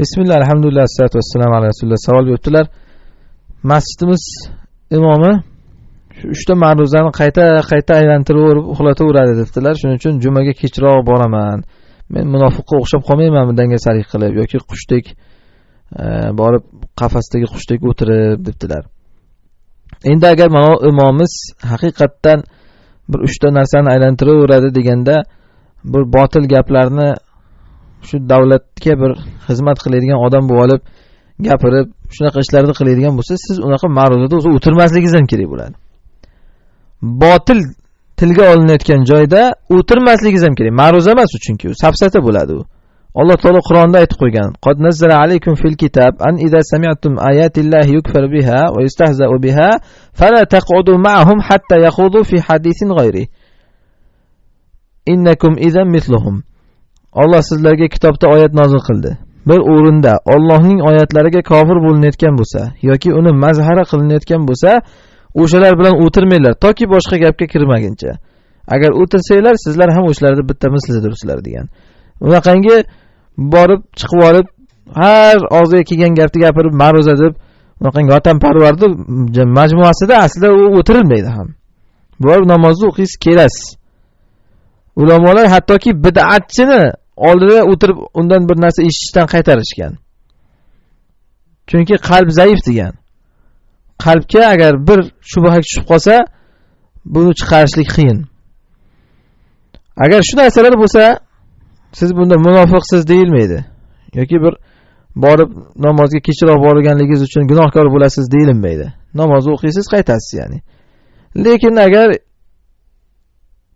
Bismillah, alhamdulillah, assalatu vassalamu ala rasulillah. Savol beribdilar. Masjidimiz imomi shu 3 ta ma'ruzani qayta-qayta aylantirib uxlataveradi debdilar. Shuning uchun jumaga kechroq boraman. Men munofiqqa o'xshab qolmaymanmi dangasalik qilib yoki qushdek borib qafasdagi qushdek o'tirib debdilar. Endi agar mana imomimiz haqiqatdan bir 3 ta narsani aylantiraveradi deganda bir botil gaplarni shu davlatga bir xizmat qiladigan odam bo'lib olib gapirib shunaqa ishlarni qiladigan bo'lsa, siz unaqa ma'ruzada o'zi o'tirmasligingiz ham kerak bo'ladi. Botil tilga olinayotgan joyda o'tirmasligingiz ham kerak. Ma'ruza emas u, chunki u safsata bo'ladi u. Alloh taolo Qur'onda aytib qo'ygan: "Qad nazzala alaykum fil kitab an idza sami'tum ayatillahi yukfar biha va yustahza'u biha fala taq'udu ma'ahum hatta yakhudu fi hadithin ghayri. Innakum idzan mithluhum." Alloh sizlarga kitobda oyat nozil qildi. Bir o'rinda Allohning oyatlariga kofir bo'linayotgan bo'lsa yoki uni mazhara qilinayotgan bo'lsa, o'shalar bilan o'tirmanglar toki boshqa gapga kirmaguncha. Agar o'tirsanglar, sizlar ham o'shalarning bitta mislidirsizlar degan. Unaqangi borib chiqib olib har og'ziga kelgan gapni gapirib ma'ruza deb unaqangi vatanparvarni majmuasida aslida u o'tirilmaydi ham. Borib namozni o'qiysiz, kelasiz. Ulamolar hattoki bid'atchini oldida o'tirib undan bir narsa eshitishdan qaytarishgan. Chunki qalb zaif degan. Qalbga agar bir shubha tushib qolsa, buni chiqarishlik qiyin. Agar shu narsalar bo'lsa, siz bunda munofiqsiz deyilmaydi. Yoki bir borib namozga kechroq borganligingiz uchun gunohkor bo'lasiz deyilmaydi. Namozni o'qiysiz, qaytasiz ya'ni. Lekin agar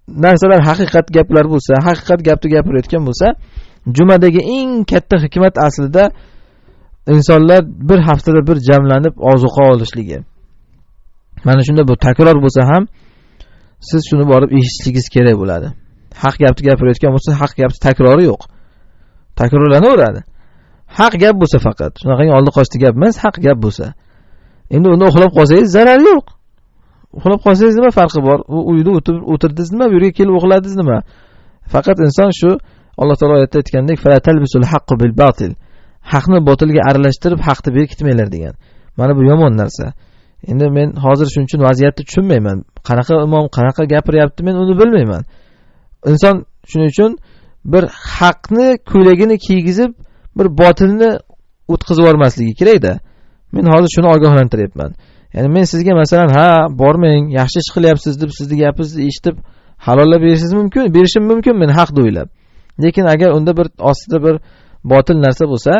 narsalar haqiqat gaplar bo'lsa, haqiqat gapni gapirayotgan bo'lsa, jumadagi eng katta hikmat aslida insonlar bir haftada bir jamlanib ozuqa olishligi. Mana shunda bu takror bo'lsa ham siz shuni borib eshitishligingiz kerak bo'ladi. Haq gapni gapirayotgan bo'lsa, haq gapni takrori yo'q. Takrorlanaveradi. Haq gap bo'lsa faqat, shunaqangi oldi qochdi gap emas, haq gap bo'lsa. Endi unda uxlab qolsangiz zarari yo'q. Uxlab qolsangiz nima farqi bor? U uyda o'tirdingiz nima, bu yerga kelib uxladingiz nima? Faqat inson shu Alloh taolo oyatda aytgandek, fala talbisul haqqu bil batil. Haqni botilga aralashtirib haqni berkitmanglar degan. Mana bu yomon narsa. Endi men hozir shuning uchun vaziyatni tushunmayman. Qanaqa imom qanaqa gapiryapti, men uni bilmayman. Inson shuning uchun bir haqni ko'ylagini kiygizib, bir botilni o'tkazib yubormasligi kerakda. Men hozir shuni ogohlantiryapman. Ya'ni men sizga masalan, ha, bormang, yaxshi ish qilyapsiz deb sizni gapingizni eshitib halollab berishingiz mumkin, berishim mumkin men haq deb o'ylab. Lekin agar unda bir ostida bir botil narsa bo'lsa,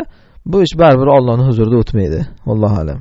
bu ish baribir Allohning huzurida o'tmaydi. Allohu a'lam.